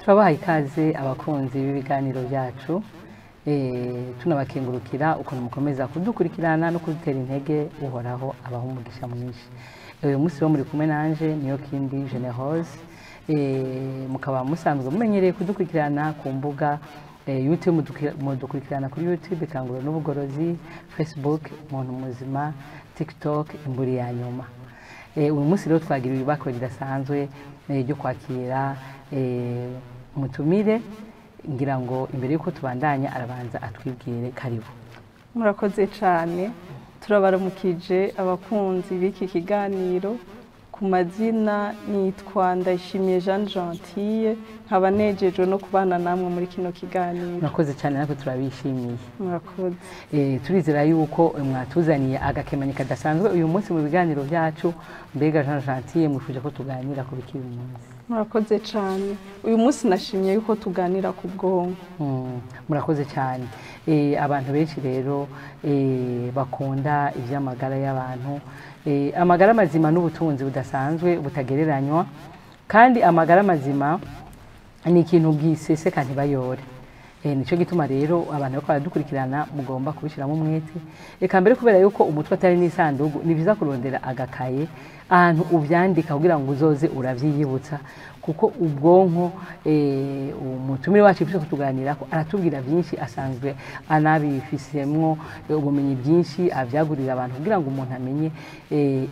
Turabahaye ikaze abakunzi b'ibiganiro byacu, tunabakengurukira ukuntu mukomeza kudukurikirana no kudutera intege. Uhoraho abaha umugisha mwinshi. Uyu munsi wo muri kumwe nanje niyo kindi Generose, mukaba musanzwe mumenyereye kudukurikirana ku mbuga YouTube, mudukurikirana kuri YouTube Kanguro n'Ubugorozi, Facebook Umuntu Muzima, TikTok Imburi ya Nyuma. Uyu munsi rero twagira ibibako ridasanzwe ryo kwakira umutumire. Ngira ngo imbere y'uko tubandanya arabanza atwibwire. Karibu. Murakoze cyane. Turabaramukije abakunzi b'iki kiganiro. Ku mazina nitwa Ndayishimiye Jeanne Gentille, nkaba nejejwe no kubana namwe muri kino kiganiro. Murakoze cyane, natwe turabishimiye. Murakoze. Turizera yuko mwatuzaniye agakemanyi kadasanzwe uyu munsi mu biganiro byacu. Mbega Jeanne Gentille, mwifuje ko tuganira ku biki uyu munsi? Murakoze cyane. Uyu munsi nashimye yuko tuganira ku bwonko. Murakoze cyane. Abantu benshi rero bakunda iby'amagara y'abantu. Amagara mazima n'ubutunzi budasanzwe butagereranywa, kandi amagara mazima ni ikintu bwiseseka ntibayore. Nico gituma rero abantu bariko baradukurikirana mugomba kubishyiramo umwete. Reka mbere, kubera yuko umutwe atari n'isandugu, ni byiza kurondera agakaye ahantu uvyandika kugira ngo uzoze uravyiyibutsa, kuko ubwonko, umutumire wacu yifuje kutuganirako aratubwira byinshi, asanzwe anabifisemwo ubumenyi bwinshi, avyagurira abantu kugira ngo umuntu amenye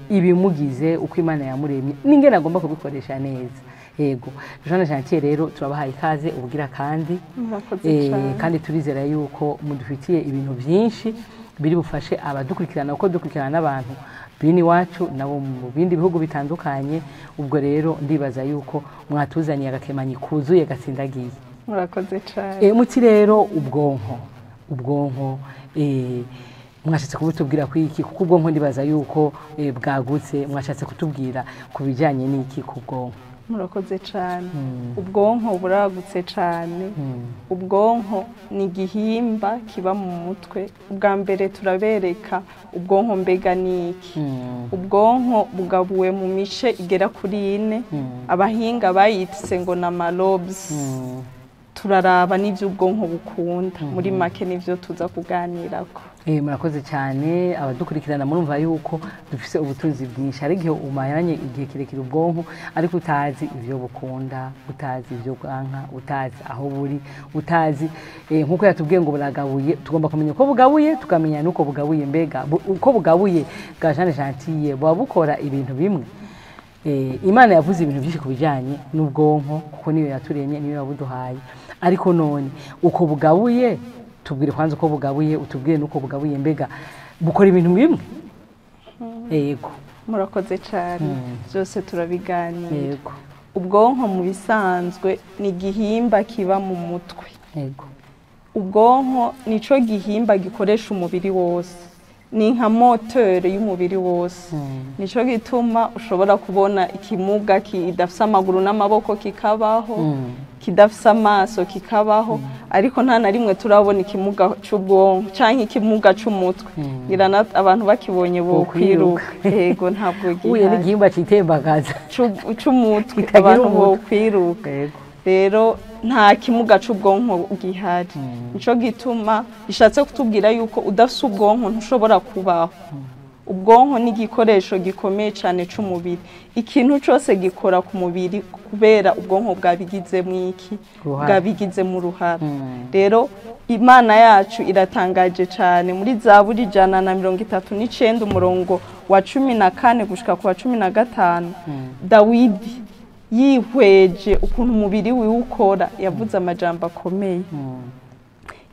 ibimugize, uko Imana yamuremye n'ingene agomba kubikoresha neza. Yego, Jeanne Gentille, rero turabahaye ikaze ubugira kandi. Murakoze cyane. Kandi turizera yuko mudufitiye ibintu byinshi biri bufashe abadukurikirana, uko dukurikirana n'abantu bini iwacu nabo mu bindi bihugu bitandukanye. Ubwo rero ndibaza yuko mwatuzaniye agakemanyi kuzuye gatsindagiye. Murakoze cyane. Muti rero ubwonko, mwashatse kubutubwira ku iki? Kuko ubwonko ndibaza yuko bwagutse. Mwashatse kutubwira ku bijyanye n'iki ku bwonko? Murakoze cyane. Ubwonko buragutse cyane. Ubwonko ni igihimba kiba mu mutwe. Ubwa mbere turabereka ubwonko mbega ni iki. Ubwonko bugabuwe mu mice igera kuri ine. Abahinga bayitse ngo ni ama lobes. Turaraba n'ibyo ubwonko bukunda. Muri make nibyo tuza kuganirako. Murakoze cyane. Abadukurikirana murumva yuko dufise ubutunzi bwinshi. Hari igihe umaranye igihe kirekire ubwonko ariko utazi ibyo bukunda, utazi ibyo bwanka, utazi aho buri, utazi nkuko yatubwiye ngo buragabuye. Tugomba kumenya uko bugabuye, tukamenya n'uko bugabuye. Mbega uko bugabuye bwa Jeanne Gentille buba bukora ibintu bimwe? Imana yavuze ibintu byinshi ku bijyanye n'ubwonko, kuko niyo yaturemye, niyo yabuduhaye. Ariko none uko bugabuye, tubwire kwanza uko bugabuye, utubwire n'uko bugabuye. Mbega bukora ibintu bimwe? Yego. Murakoze cyane, byose turabiganira. Ubwonko mu bisanzwe ni igihimba kiba mu mutwe. Ubwonko nico gihimba gikoresha umubiri wose, ni nka moteur y'umubiri wose. Nico gituma ushobora kubona ikimuga kidafise amaguru n'amaboko kikabaho, kidafise amaso kikabaho, ariko nta na rimwe turabona ikimuga c'ubwonko canke ikimuga c'umutwe. Ngira abantu bakibonye bokwiruka. Yego, ntabwo uye gihari. N'igihimba citembagaza C'umutwe kitagira abantu umutwe. bokwiruka. Rero nta kimuga c'ubwonko gihari. Nico gituma bishatse kutubwira yuko udafise ubwonko ntushobora kubaho. Ubwonko ni igikoresho gikomeye cyane c'umubiri. Ikintu cyose gikora ku mubiri kubera ubwonko bwabigizemo iki? Uruhara. Bwabigizemo uruhara. Rero Imana yacu iratangaje cyane. Muri Zaburi 139 umurongo wa 14 gushika ku wa 15, Dawidi yihweje ukuntu umubiri wiwe ukora, yavuze amajambo akomeye.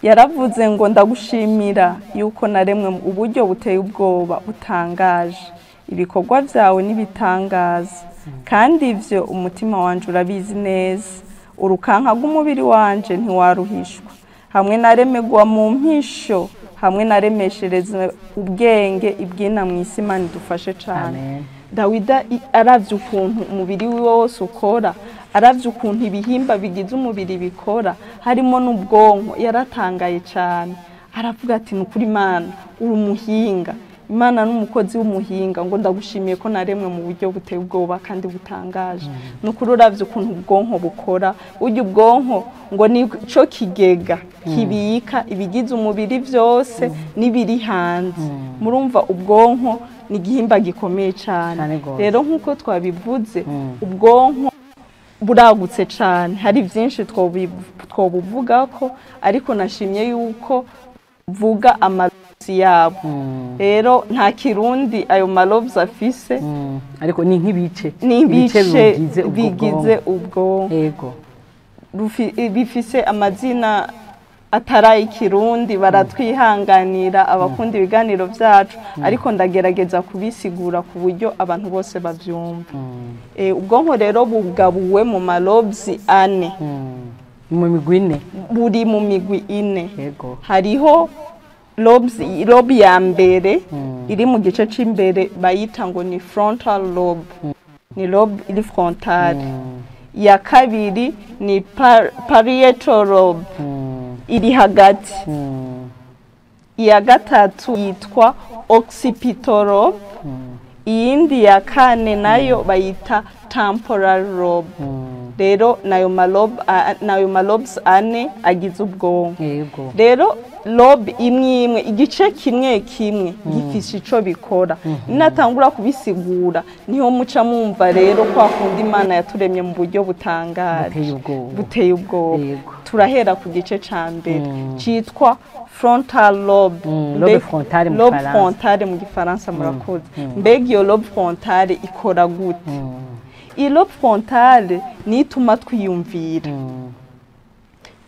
Yaravuze ngo: "Ndagushimira yuko naremwe mu uburyo buteye ubwoba butangaje. Ibikorwa byawe n'ibitangaza, kandi ivyo umutima wanje urabizi neza. Urukanka rw'umubiri wanje ntiwaruhishwa, hamwe naremegwa mu mpisho, hamwe naremeshereza ubwenge ibwina mu isi." Imana idufashe cane. Amen. Dawida aravye ukuntu umubiri wiwe wose ukora, aravye ukuntu ibihimba bigize umubiri bikora, harimo n'ubwonko, yaratangaye cyane. Aravuga ati: "Ni ukuri Imana, uri umuhinga." Imana n'umukozi w'umuhinga, ngo ndagushimiye ko naremwe mu buryo buteye ubwoba kandi butangaje. Ni ukuri uravye ukuntu ubwonko bukora, burya ubwonko ngo nico kigega kibika ibigize umubiri vyose n'ibiri hanze. Murumva ubwonko ni igihimba gikomeye cane. Cane gose. Rero nk'uko twabivuze, ubwonko buragutse cane, hari byinshi twobuvugako, ariko nashimye yuko vuga ama lobes yabo. Rero nta kirundi ayo ma lobes afise. Ariko ni nk'ibice. Ni ibice bigize ubwo bigize bwonko. Ubwonko bifise amazina atari ikirundi, baratwihanganira abakunda ibiganiro byacu, ariko ndagerageza kubisigura ku buryo abantu bose bavyumva. Ubwonko rero bugabuwe mu ma lobes ane. Mu migwi ine. Buri mu migwi ine. Hariho lobes, lobe ya mbere iri mu gice c'imbere, bayita ngo ni frontal lobe, ni lobe iri frontale. Iya kabiri ni parietal lobe, iri hagati. Iya gatatu yitwa occipital lobe, iyindi ya kane nayo bayita temporal lobe. Rero nayo ma lobes ane agize ubwonko. Rero lobe imwe imwe, igice kimwe kimwe gifise ico bikora. Ninatangura kubisigura niho muca mwumva rero kwa kundi Imana yaturemye mu buryo butangaje, buteye ubwoba. Buteye ubwoba. Turahera ku gice ca mbere citwa frontal lobe. Lobe frontale mu Lobe Gifaransa. frontale mu Gifaransa, murakoze. Mbega iyo lobe frontale ikora gute? Iyi lobe frontale niyo ituma twiyumvira,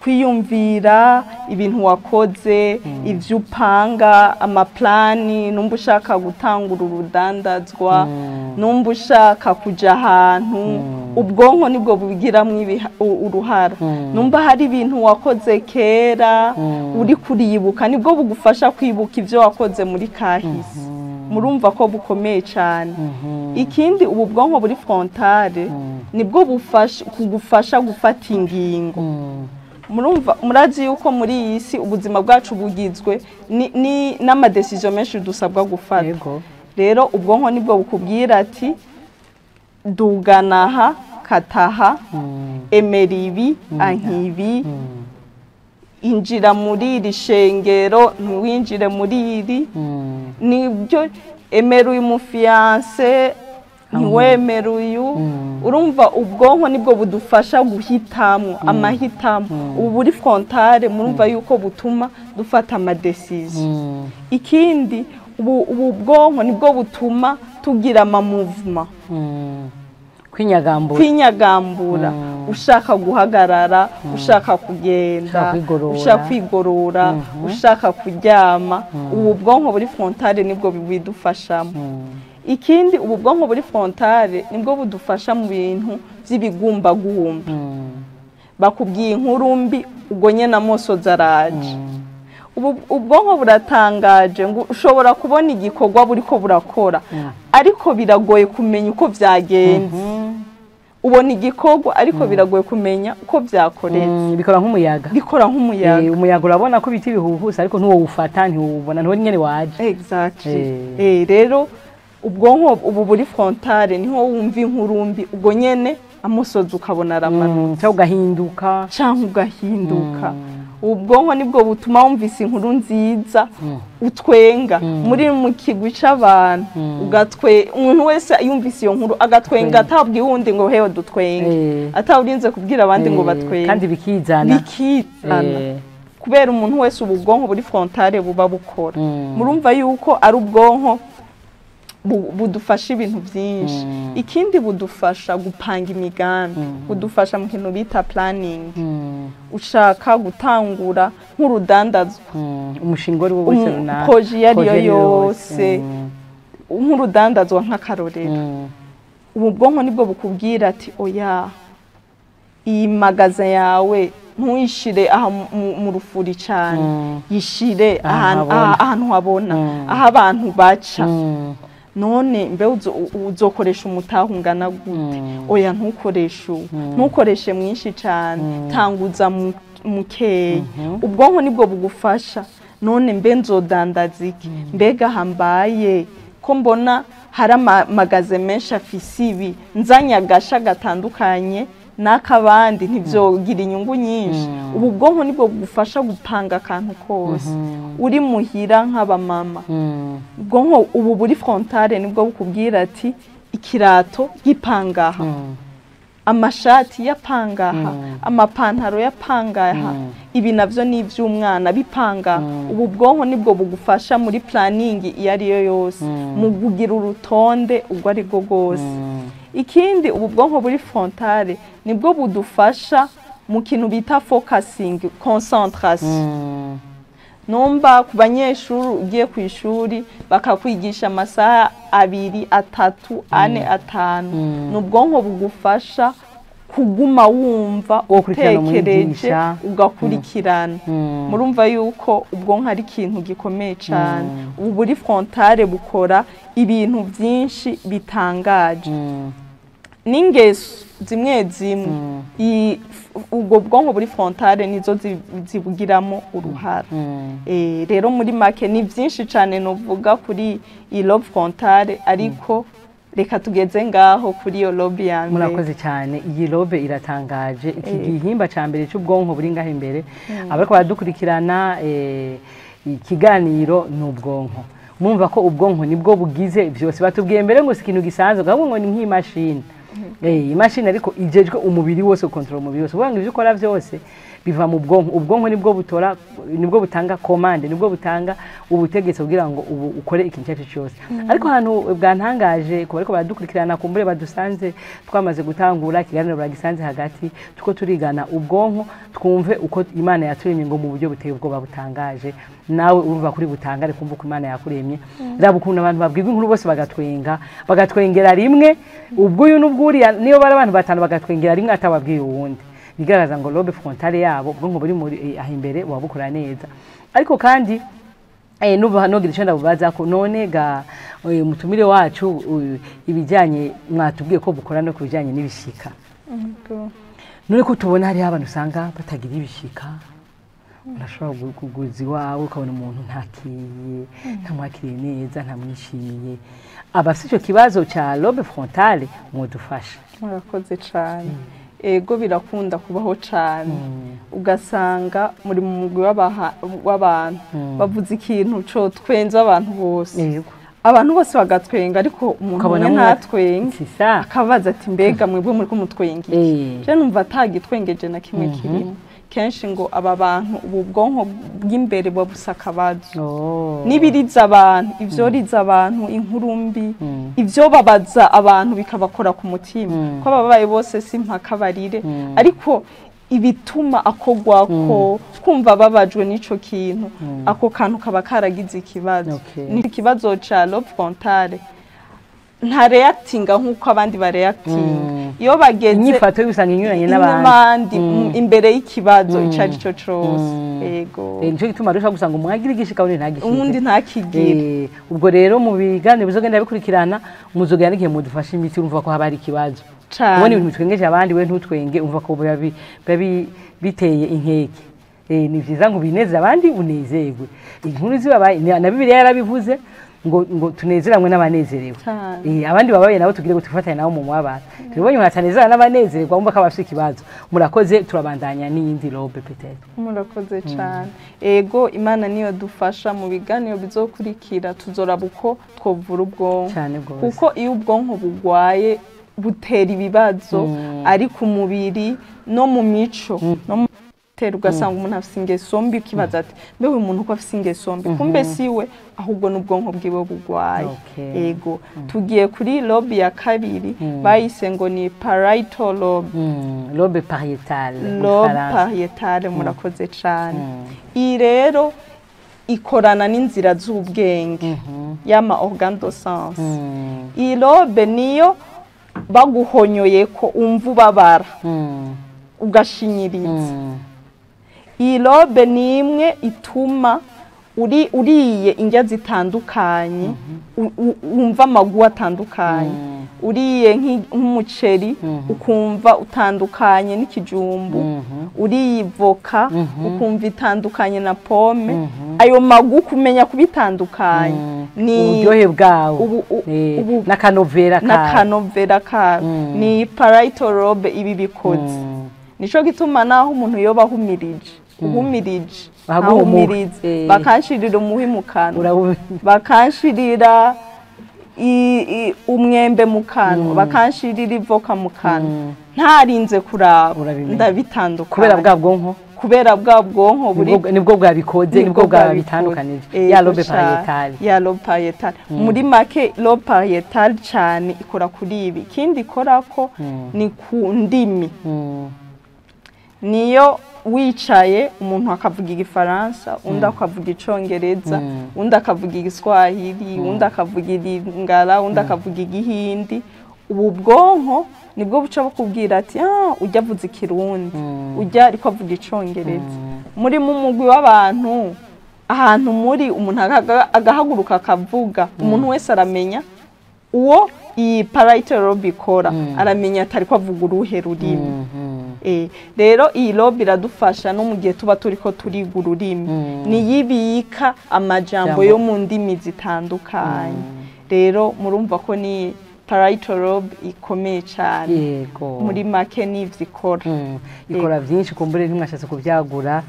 kwiyumvira ibintu wakoze, ibyo upanga, amaplani, numba ushaka gutangura urudandazwa, numba ushaka kuja ahantu, ubwonko nibwo bubigiramwo uruhara. Numba hari ibintu wakoze kera uri kuriyibuka, nibwo bugufasha kwibuka ibyo wakoze muri kahise. Murumva ko bukomeye cyane. Ikindi, ubu bwonko buri frontale nibwo bufasha kugufasha gufata ingingo. Murumva, murazi yuko muri iyi si ubuzima bwacu bugizwe n'ama décisions menshi dusabwa gufata. Rero ubwonko nibwo bukubwira ati dugana aha, kataha, emera ibi, ankibi, injira muri iri shengero, ntiwinjire muri iri, nibyo, emera uyu mu fiancé, ntiwemere uyu. Urumva ubwonko nibwo budufasha guhitamo, amahitamo. Ubu buri frontale, murumva yuko butuma dufata ama décisions. Ikindi, ubu bwonko nibwo butuma tugira ama mouvements. Kwinyagambura. Kwinyagambura, ushaka guhagarara, ushaka kugenda, ushaka kwigorora. Ushaka kwigorora, ushaka kuryama, ubu bwonko buri frontale nibwo bidufashamo. Ikindi, ubu bwonko buri frontale nibwo budufasha mu bintu by'ibigumbagumba. Bakubwiye inkuru mbi, ubwo nyene amosozi araje. Ubu ubwonko buratangaje, ngo ushobora kubona igikorwa buriko burakora, ariko biragoye kumenya uko vyagenze. Ubona igikorwa, ariko biragoye kumenya uko vyakoretse. Bikora nk'umuyaga. Bikora nk'umuyaga. Umuyaga urabona ko ibiti bihuhusa, ariko ntiwowufata, ntiwubona, ntiwubona ingene waje. Exactly. Rero ubwonko ubu buri frontale niho wumva inkuru mbi, ubwo nyene amosozi ukabona aramanutse. Canke ugahinduka. Canke ugahinduka. Ubwonko nibwo butuma wumvise inkuru nziza utwenga muri mu kigwi c'abantu, ugatwe umuntu wese yumvise iyo nkuru agatwenga, atabwiye uwundi ngo hewe dutwenge, atawurinze kubwira abandi ngo batwenge. Kandi bikizana. Bikizana. Kubera umuntu wese ubu bwonko buri frontale buba bukora. Murumva yuko ari ubwonko budufasha ibintu byinshi. Ikindi, budufasha gupanga imigambi, budufasha mu kintu bita planning. Ushaka gutangura nk'urudandazwa, umushinga uwo ari wo wese runaka, projet iyo ari yo projet iyo ari yo yose, nk'urudandazwa nk'akarorero, ubu bwonko nibwo bukubwira ati oya, iyi magasin yawe ntuyishire aha mu rufuri cyane, yishire ahantu ahantu habona. Ahantu habona, aho abantu baca. None mbe uzokoresha umutahe ungana gute? Oya, ntukoreshe uwo, ntukoreshe mwinshi cyane, tanguza mukeya. Ubwonko nibwo bugufasha. None mbe nzodandaza iki? Mbega hambaye ko mbona hari amagaze menshi afise ibi, nzanye agasha gatandukanye n'akabandi ntibyogira inyungu nyinshi. Ubu bwonko nibwo bugufasha gupanga akantu kose uri muhira nk'abamama. Ubwonko ubu buri frontale nibwo bukubwira ati ikirato gipangaha, amashati yapangaha, amapantaro yapangaha, ibi navyo ni ivy'umwana bipanga. Ubu bwonko nibwo bugufasha muri planning iyo ariyo yose, mu kugira urutonde ubwo ari bwo bwose. Ikindi, ubu bwonko buri frontale nibwo budufasha mu kintu bita focusing, concentration. Numba ku banyeshuri, ugiye ku ishuri bakakwigisha amasaha 2, 3, 4, 5, ni ubwonko bugufasha kuguma wumva, Wokurikirana utekereje, umwigisha. ugakurikirana. Murumva yuko ubwonko ari ikintu gikomeye cyane. Ubu buri frontale bukora ibintu byinshi bitangaje n'ingeso zimwe zimwe. Ubwo bwonko buri frontale nizo zibugiramo uruhara. Rero muri make ni byinshi cyane novuga kuri iyi lobe frontale, ariko reka tugeze ngaho kuri iyo lobe ya mbere. Murakoze cyane. Iyi lobe iratangaje. Iki gihimba ca mbere cy'ubwonko buri ngaho imbere, abariko baradukurikirana, ikiganiro ni ubwonko. Mumva ko ubwonko nibwo bugize byose. Batubwiye mbere ngo si ikintu gisanzwe, ahubwo ngo ni nk'imashini, imashini ariko ijejwe umubiri wose, gukontorora umubiri wose. Uvuga ngo ibyo ukora byose biva mu bwonko. Ubwonko nibwo butora, nibwo butanga commande, nibwo butanga ubutegetsi kugira ngo ubu ukore ikintu icyo ari cyo cyose. Ariko ahantu bwantangaje, ku bariko baradukurikirana, kumbure badusanze twamaze gutangura ikiganiro, baragisanze hagati, tuko turigana ubwonko, twumve uko Imana yaturemye ngo mu buryo buteye ubwoba butangaje. Nawe urumva kuri butangare kumva uko Imana yakuremye. Raba ukuntu abantu babwirwa inkuru bose bagatwenga, bagatwengera rimwe, ubwo uyu n'ubwuriya, niyo bari abantu batanu bagatwengera rimwe atababwiye uwundi. Bigaragaza ngo lobe frontale yabo, ubwonko buri muri aho imbere, buba bukora neza. Ariko kandi nuba nogira icyo ndabubaza ko none ga mutumire wacu, ibijyanye mwatubwiye ko bukora no ku bijyanye n'ibishika. None ko tubona hariho abantu usanga batagira ibishika, urashobora kuguza iwawe ukabona umuntu ntakiriye, ntamwakiriye neza, ntamwishimiye, abafite icyo kibazo cya lobe frontale mwodufasha? Murakoze cyane. Ego, birakunda kubaho cyane, ugasanga muri mu mugwi w'abantu bavuze ikintu co twenza abantu bose, abantu bose bagatwenga, ariko umuntu Ukabona umwe ntatwenge. C'est ça. Akabaza ati: "Mbega mwebwe muri ko mutwenga iki? Je numva atagitwengeje na kimwe kirimo." Kenshi ngo aba bantu ubu bwonko bw'imbere buba busa akabazo. N'ibiriza abantu, ivyoriza abantu, inkuru mbi, ivyo babaza abantu bikabakora ku mutima, ko ababaye bose si mpaka barire, ariko ibituma akogwako kumva babajwe n'ico kintu, ako kantu kaba karagize ikibazo. Ni ikibazo ca lobe frontale, nta reactinga nk'uko abandi bareactinga iyo bageze Inyifato y'usanga inyuranye n'abandi. N'abandi imbere y'ikibazo ico ari cyo cose. Yego. Nico gituma rero ushobora gusanga umwe agira igishika, undi ntagishike. Uwundi ntakigire. Ubwo rero mu biganiro bizogenda bikurikirana, muzogera n'igihe mudufasha imiti. Urumva ko haba hari ikibazo. Cane. Ubona ibintu bitwengeje abandi, we ntutwenge, umva ko biba biteye inkeke. Ni vyiza ngo bineze abandi unezerwe. Inkuru zibabaye na Bibiliya yarabivuze ngo tunezeranwe n'abanezerewe. Cane. Abandi babaye nabo tugire ngo tufatanye nabo mu mubabaro. Tubonye umuntu atanezerana n'abanezerwa, wumva ko aba afise ikibazo. Murakoze, turabandanya n'iyindi lobe peut-être. Murakoze cyane. Ego, Imana niyo dufasha, mu biganiro bizokurikira tuzoraba uko twovura ubwonko. Cane gose. Kuko iyo ubwonko bugwaye butera ibibazo, ari ku mubiri no mu mico no mu tera, ugasanga umuntu afise ingeso mbi, ukibaza ati: "Mbe uyu muntu ko afise ingeso mbi?" Kumbe siwe, ahubwo n'ubwonko bwiwe bugwaye. Ego, tugiye kuri lobe ya kabiri, bayise ngo ni parietal lobe. Lobe pariétale mu Lobe Gifaransa. pariétale, murakoze cyane. Iyi rero ikorana n'inzira z'ubwenge, y'ama organe de sens. Iyi lobe niyo baguhonyoye ko umva ubabara, ugashinyiriza. Iyi lobe ni imwe ituma uri uriye indya zitandukanye, wumva amagu atandukanye. Uriye nk'umuceri ukumva utandukanye n'ikijumbu, uriye ivoka ukumva itandukanye na pomme. Ayo magu kumenya kubitandukanya ni uburyohe bwawo n'akanovera kawo, n'akanovera kawo ni parietal lobe ibi bikoze. Nico gituma naho umuntu yoba ahumirije uhumirije ahumirize, bakanshirira umuhi mu kanwa, bakanshirira umwembe mu kanwa, bakanshirira ivoka mu kanwa, ntarinze kuraba ndabitandukanya kubera bwa bwonko, kubera bwa bwonko buri nibwo bwabikoze, nibwo bwabitandukanije ya lobe parietale, ya lobe parietale. Muri make lobe parietale cyane ikora kuri ibi. Ikindi ikora ko ni ku ndimi. Niyo wicaye umuntu akavuga igifaransa, undi akavuga icongereza, undi akavuga igiswahili, undi akavuga ilingala, undi akavuga igihindi, ubu bwonko nibwo buca bukubwira ati ujya avuze ikirundi, ujya ariko avuga icongereza. Muri mu mugwi w'abantu ahantu muri umuntu agahaguruka akavuga, umuntu wese aramenya uwo iyi parietal lobe ikora, aramenya atari ko avuga uruhe rurimi. Rero iyi lobe iradufasha no mu gihe tuba turiko turiga ururimi, niyibika amajambo yo mu ndimi zitandukanye. Rero murumva ko ni parietal lobe ikomeye cyane. Yego, muri make n'ivyo ikora. Ikora byinshi, kumbure ntimwashatse kubyagura,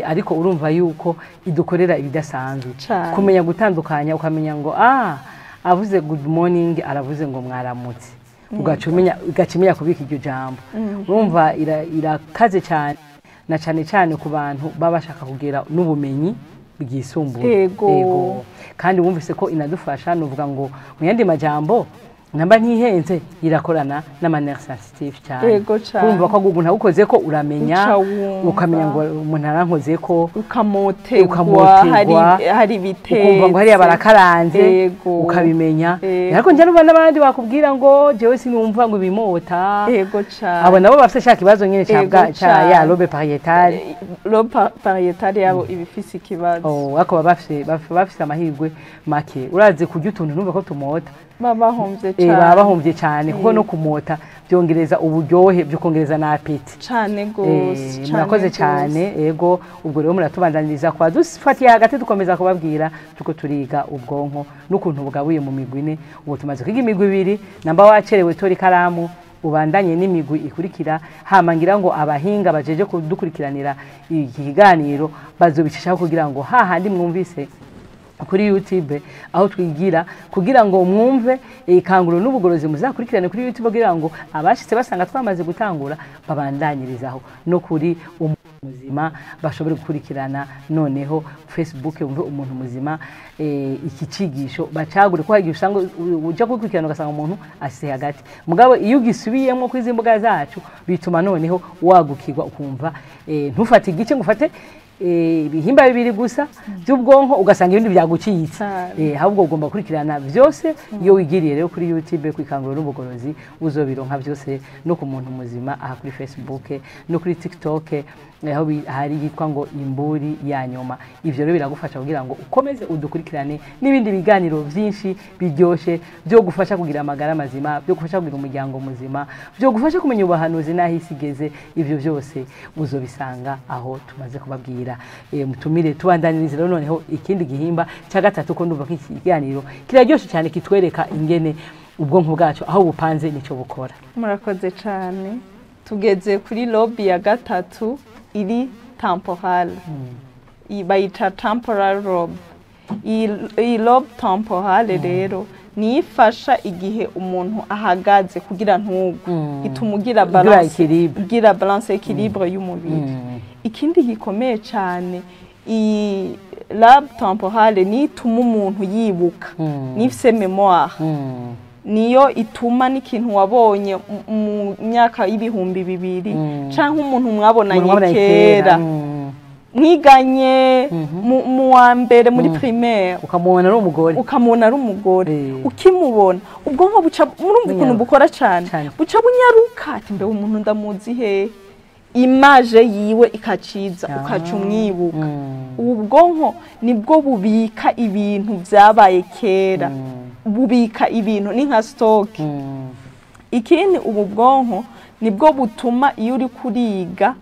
ariko urumva yuko idukorera ibidasanzwe. Kumenya gutandukanya, ukamenya ngo avuze good morning, aravuze ngo mwaramutse, ugacumenya kubika iryo jambo. Urumva irakaze cyane, na cyane cyane ku bantu baba bashaka kugira n'ubumenyi bwisumbuye. Yego. Kandi wumvise ko inadufasha, nuvuga ngo mu yandi majambo namba ntihenze irakorana n'ama nerf sensitive cyane. Yego cyane. Urumva ko umuntu agukoze ko uramenya, ukamenya ngo umuntu arankoze ko, ukamotegwa, hari bitetse, ukumva ngo hariya barakaranze, ukabimenya. Ariko njya numva n'abandi bakubwira ngo jewe sinumva ngo ibimota. Yego cyane. Abo nabo bafite shaka ikibazo nyene ca ya lobe parietale. Lobe parietale yabo ibifise ikibazo. Ariko bafise amahirwe make. Uraze kurya utuntu numva ko tumota, babahombye cyane, babahombye cyane, kuko no kumota byongereza uburyohe, byokongereza na appétit cyane gose. Murakoze cyane. Ego, ubwo rero muratubandaniriza kwa dufatiye hagati, dukomeza kubabwira tuko turiga ubwonko n'ukuntu bugabuye mu migwi ine. Ubu tumaze kwiga imigwi ibiri, namba wacerewe tori karamu ubandanye n'imigwi ikurikira. Hama ngira ngo abahinga bajeje kudukurikiranira iki kiganiro bazobicishaho kugira ngo hahandi mwumvise kuri YouTube aho twigira, kugira ngo mwumve ikanguro n'ubugorozi, muzakurikirane kuri YouTube kugira ngo abashitse basanga twamaze gutangura babandanyirizaho no kuri umuntu muzima bashobore gukurikirana. Noneho Facebook wumve umuntu muzima, iki cigisho bacagure, ko hagiye usanga uja gukurikirana ugasanga umuntu asize hagati. Mugabo iyo ugisubiyemo kuri imbuga zacu bituma noneho wagukirwa, ukumva ntufate igice ngo ufate ibihimba bibiri gusa by'ubwonko ugasanga ibindi byagucitse. Ahubwo ugomba gukurikirana byose. Iyo wigiriye rero kuri YouTube ku ikanguro n'ubugorozi uzobironka byose, no ku muntu muzima aha kuri Facebook no kuri TikTok aho hari yitwa ngo imburi ya nyuma. Ivyo rero biragufasha kugira ngo ukomeze udukurikirane n'ibindi biganiro byinshi biryoshe byo gufasha kugira amagara mazima, byo gufasha kugira umuryango muzima, byo gufasha kumenya ubuhanuzi n'aho isi igeze. Ivyo byose uzobisanga aho tumaze kubabwira. Mutumire tubandanirize rero noneho ikindi gihimba cya gatatu, ko ndumva ko iki kiganiro kiraryoshe cyane, kitwereka ingene ubwonko bwacu aho bupanze nico bukora. Murakoze cyane. Tugeze kuri lobe ya gatatu iri temporal. Bayita temporal lobe. Iyi lobe temporal rero nifasha igihe umuntu ahagaze kugira ntugwe, ituma ugira balance, ugira balance équilibre y'umubiri. Ikindi gikomeye cyane, iyi lobe temporale ni ituma umuntu yibuka, nifise mémoire, niyo ituma n'ikintu wabonye mu myaka 2000 canke umuntu mwabonanye kera, mwiganye mu wa mbere muri primaire, ukamubona ari umugore, ukamubona ari umugore, ukimubona ubwonko buca, murumva ukuntu bukora cyane, buca bunyaruka ati mbe umuntu ndamuzi he, image yiwe ikaciza, ukaca umwibuka. Ubu bwonko nibwo bubika ibintu byabaye kera, bubika ibintu ni nka stock. Ikindi ubu bwonko nibwo butuma iyo uri kuriga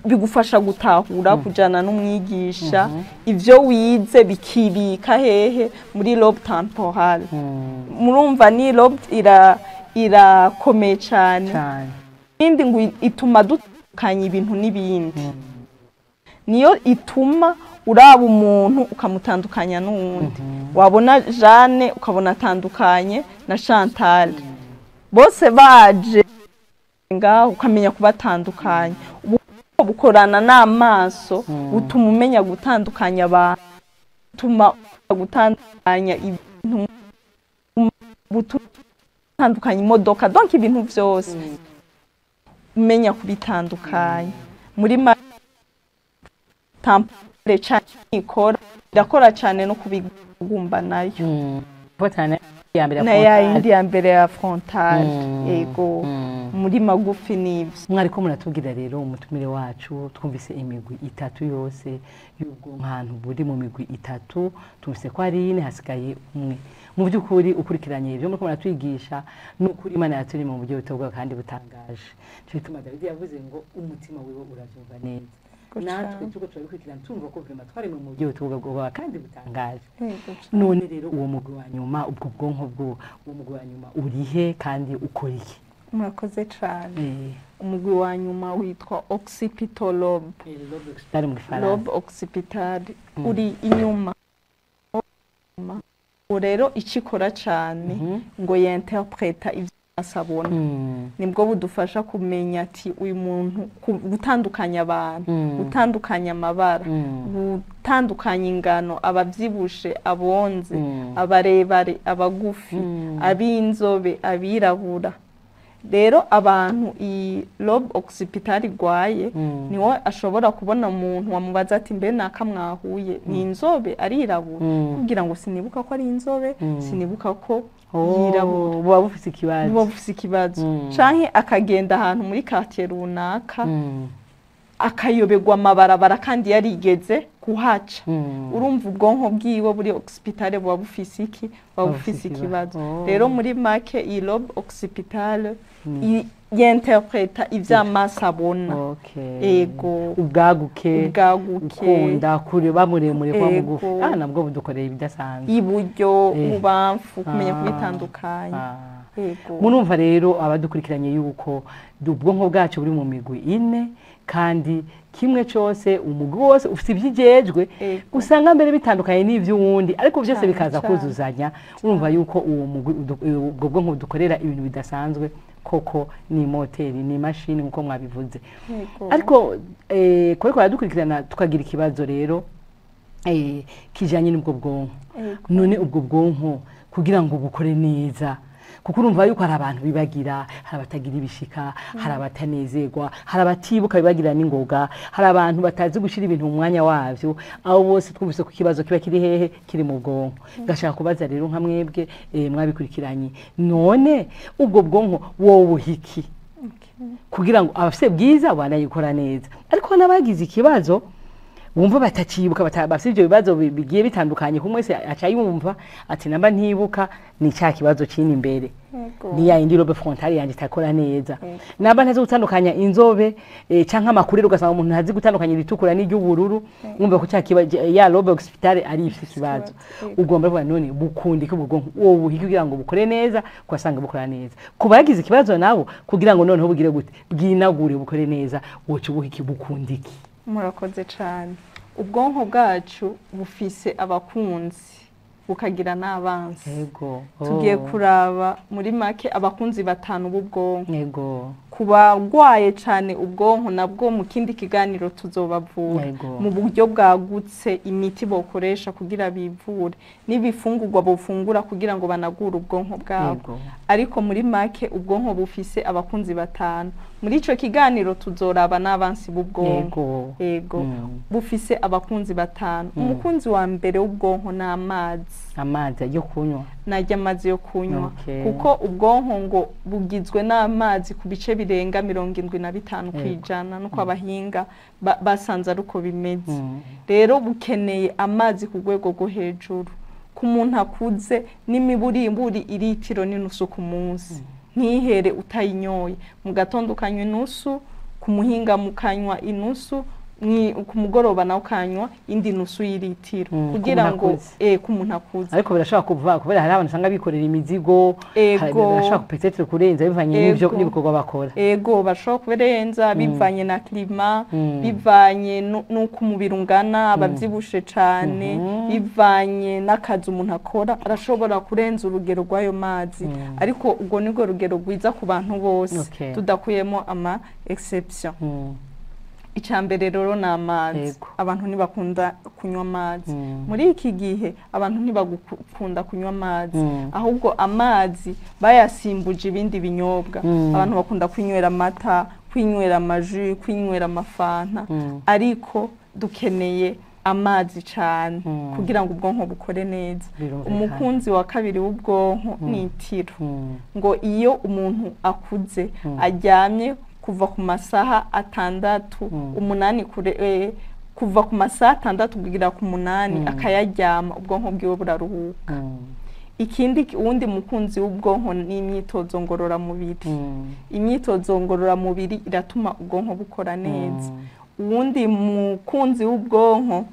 Bigufasha gutahura, kujana n'umwigisha, ivyo wize bikibika hehe? Muri lobe temporal. Murumva ni lobe irakomeye cane. Cyane. Ikindi ngo ituma dutandukanya ibintu n'ibindi, niyo ituma uraba umuntu ukamutandukanya n'uwundi. Wabona Jeanne ukabona atandukanye na Chantal, bose baje ngaho ukamenya kubatandukanya. Ubu bukorana n'amaso, butuma umenya gutandukanya abantu, butuma gutandukanya ibintu, butuma gutandukanya imodoka, donc ibintu vyose umenya kubitandukanya. Muri temporale cyane ikora, irakora cyane no kubigumba nayo. Fatana ya mbere. Na ya yindi ya mbere ya frontal. Yego. Muri magufi n'ivyo. Mwariko muratubwira rero, umutumire wacu, twumvise imigwi itatu yose y'ubwonko, ahantu buri mu migwi itatu. Tumvise ko ari ine, hasigaye umwe. Mu by'ukuri ukurikiranye ibyo muriko muratwigisha, ni ukuri Imana yaturemye mu buryo butobwa kandi butangaje. Nico gituma Dawidi yavuze ngo umutima wiwe uravyumva neza. Natwe turiko turabikurikirana, tumva ko vraiment twaremwe mu buryo butobwa kandi butangaje. None rero uwo mugwi wa nyuma, ubwo bwonko bwo, uwo mugwi wa nyuma urihe kandi ukora iki? Murakoze cyane. Umugwi wa nyuma witwa occipital lobe. Lobe occipital mu Gifaransa. Lobe occipital uri inyuma. Ubu rero icyo ikora cyane ngo yinterpreta ibyo amaso abona. Nibwo budufasha kumenya ati uyu muntu, gutandukanya abantu, gutandukanya amabara, gutandukanya ingano, ababyibushe, abonze, abarebare, abagufi, ab'inzobe, abirabura. Rero abantu iyi lobe occipital igwaye, niwe ashobora kubona umuntu, wamubaza ati: "Mbe naka mwahuye ni inzobe, arirabura?" Kugira ngo sinibuka ko ari inzobe, sinibuka ko yirabura. Oh, buba bufise ikibazo. Buba bufise ikibazo. Canke akagenda ahantu muri quartier runaka, akayoberwa amabarabara kandi yarigeze kuhaca. Urumva ubwonko bwiwe buri occipital buba bufise iki? Buba buba bufise bufise ikibazo. ikibazo. Oh. Rero muri make iyi lobe occipital yinterpreta ivyo amaso abona. Ego. Ubwaguke, ubwaguke, ukunda kureba muremure, kuba Ego. mugufi. Ah, nabwo budukoreye ibidasanzwe. Iburyo, ububamfu, kumenya kubitandukanya. Ego. Murumva rero abadukurikiranye yuko ubwonko bwacu buri mu migwi ine, kandi kimwe cyose, umugwi wose ufite ibyijejwe. Usanga mbere bitandukanye n'iby'uwundi, ariko byose bikaza kuzuzanya. Urumva yuko uwo mugwi ubwo bwonko budukorera ibintu bidasanzwe koko. Ni moteri, ni imashini nk'uko mwabivuze. Ariko kubera baradukurikirana, tukagira ikibazo rero kijanye n'ubwo bwonko. None ubwo bwonko kugira ngo bukore neza, kuko urumva yuko hari abantu bibagira, hari abatagira ibishika, hari abatanezerwa, hari abatibuka, bibagira n'ingoga, hari abantu batazi gushyira ibintu mu mwanya wabyo, abo bose twumvise ko ikibazo kiba kiri hehe? Kiri mu bwonko. Ngashaka kubaza rero nka mwebwe mwabikurikiranye, none ubwo bwonko wowe buhiki kugira ngo abafite bwiza banayikora neza, ariko n'abagize ikibazo wumva batacibuka, bafite ibyo bibazo bigiye bitandukanye, kumwe wese aca yumva ati namba ntibuka ni cya kibazo kini imbere, ni ya yindi lobe frontale yanjye itakora neza, namba ntazi gutandukanya inzobe canke amakuriro, ugasanga umuntu ntazi gutandukanya iritukura n'iry'ubururu, wumva ko cya kibazo ya lobe occipitale ari ifite ikibazo. Ugomba kuvuga none bukunda iki ubwo bwonko, wowe buhike kugira ngo bukore neza, ugasanga bukora neza? Ku bagize ikibazo nabo, kugira ngo noneho bugire gute, bwinagure, bukore neza, woca ubuhiki, bukunda iki? Murakoze cyane. Ubwonko bwacu bufise abakunzi, bukagira n'abansi. Tugiye kuraba muri make abakunzi batanu b'ubwonko. Ku bagwaye cyane ubwonko nabwo mu kindi kiganiro tuzobavura mu buryo bwagutse, imiti bokoresha kugira bivure n'ibifungurwa bofungura kugira ngo banagure ubwonko bwabo. Ariko muri make ubwonko bufise abakunzi batanu. Muri ico kiganiro tuzoraba n'abansi b'ubwonko. Ego. Bufise abakunzi batanu. Umukunzi wa mbere w'ubwonko ni amazi. Amazi yo kunywa? Narya amazi yo kunywa. Kuko ubwonko ngo bugizwe n'amazi ku bice birenga 75 kw'ijana, nuko abahinga basanze ari uko bimeze. Rero bukeneye amazi ku rwego rwo hejuru. Ku muntu akuze n'imiburimburi iritiro n'inusu ku munsi, ntihere utayinyoye. Mu gatondo ukanywa inusu, Ku muhinga mukanywa inusu, ku mugoroba nawe ukanywa indi nusu y'iritiro, kugira ku ngo muntu akuze. Ku muntu akuze. Ariko birashobora kuva kubera hari abantu usanga bikorera imizigo, birashobora peut-être kurenza bivanye n'ivyo n'ibikorwa bakora. Ego, bashobora kubirenza bivanye na climat, bivanye n'uko umubiri ungana, abavyibushe cane, bivanye n'akazi umuntu akora, arashobora kurenza urugero rw'ayo mazi. Ariko ubwo nibwo rugero rwiza ku bantu bose, tudakuyemo ama exception. Icya mbere rero ni amazi. Abantu ntibakunda kunywa amazi. Muri iki gihe abantu ntibagukunda kunywa amazi, ahubwo amazi bayasimbuje ibindi binyobwa. Abantu bakunda kwinywera amata, kwinywera amaji, kwinywera amafanta, ariko dukeneye amazi cyane kugira ngo ubwonko bukore neza. Umukunzi wa kabiri w'ubwonko ni itiro. Ngo iyo umuntu akuze aryamye kuva ku masaha 6, 8 kure, kuva ku masaha 6 kugera ku 8, akayaryama, ubwonko bwiwe buraruhuka. Ikindi, uwundi mukunzi w'ubwonko ni imyitozo ngororamubiri. Imyitozo ngororamubiri iratuma ubwonko bukora neza. Uwundi mukunzi w'ubwonko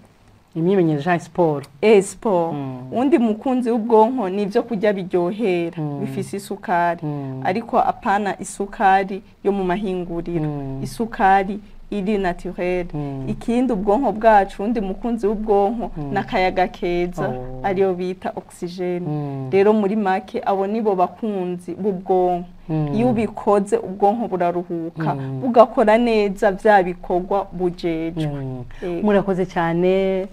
Imyimenyerezo canke siporo. Siporo. Uwundi mukunzi w'ubwonko ni ibyo kurya biryohera, bifise isukari, ariko apana isukari yo mu mahinguriro, isukari iri naturelle. Ikindi, ubwonko bwacu, uwundi mukunzi w'ubwonko n'akayaga keza, ariyo bita oxygène. Rero muri make abo nibo bakunzi b'ubwonko. Iyo ubikoze ubwonko buraruhuka, bugakora neza vya bikorwa bujejwe. Murakoze cyane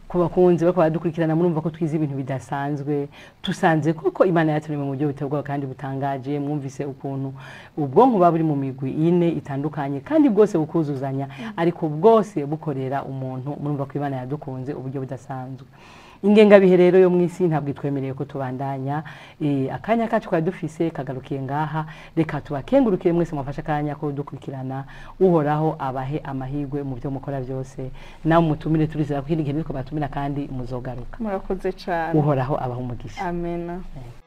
ku bakunzi bariko baradukurikirana. Murumva ko twize ibintu bidasanzwe. Tusanze koko Imana yaturemye mu buryo buteye kandi butangaje. Mwumvise ukuntu ubwonko buba buri mu migwi ine itandukanye, kandi bwose bukuzuzanya, ariko bwose bukorera umuntu. Murumva ko Imana yadukunze uburyo budasanzwe. Ingengabihe rero yo mw'isi ntabwo itwemereye ko tubandanya. Akanya kacu twari dufise kagarukiye ngaha. Reka tubakengurukire mwese mwafashe akanya ko dukurikirana. Uhoraho abahe amahirwe mu byo mukora byose. Nawe mutumire, turizera ko ikindi gihe nitwo batumira kandi muzogaruka. Murakoze cyane. Uhoraho abaha umugisha. Amena. Yego.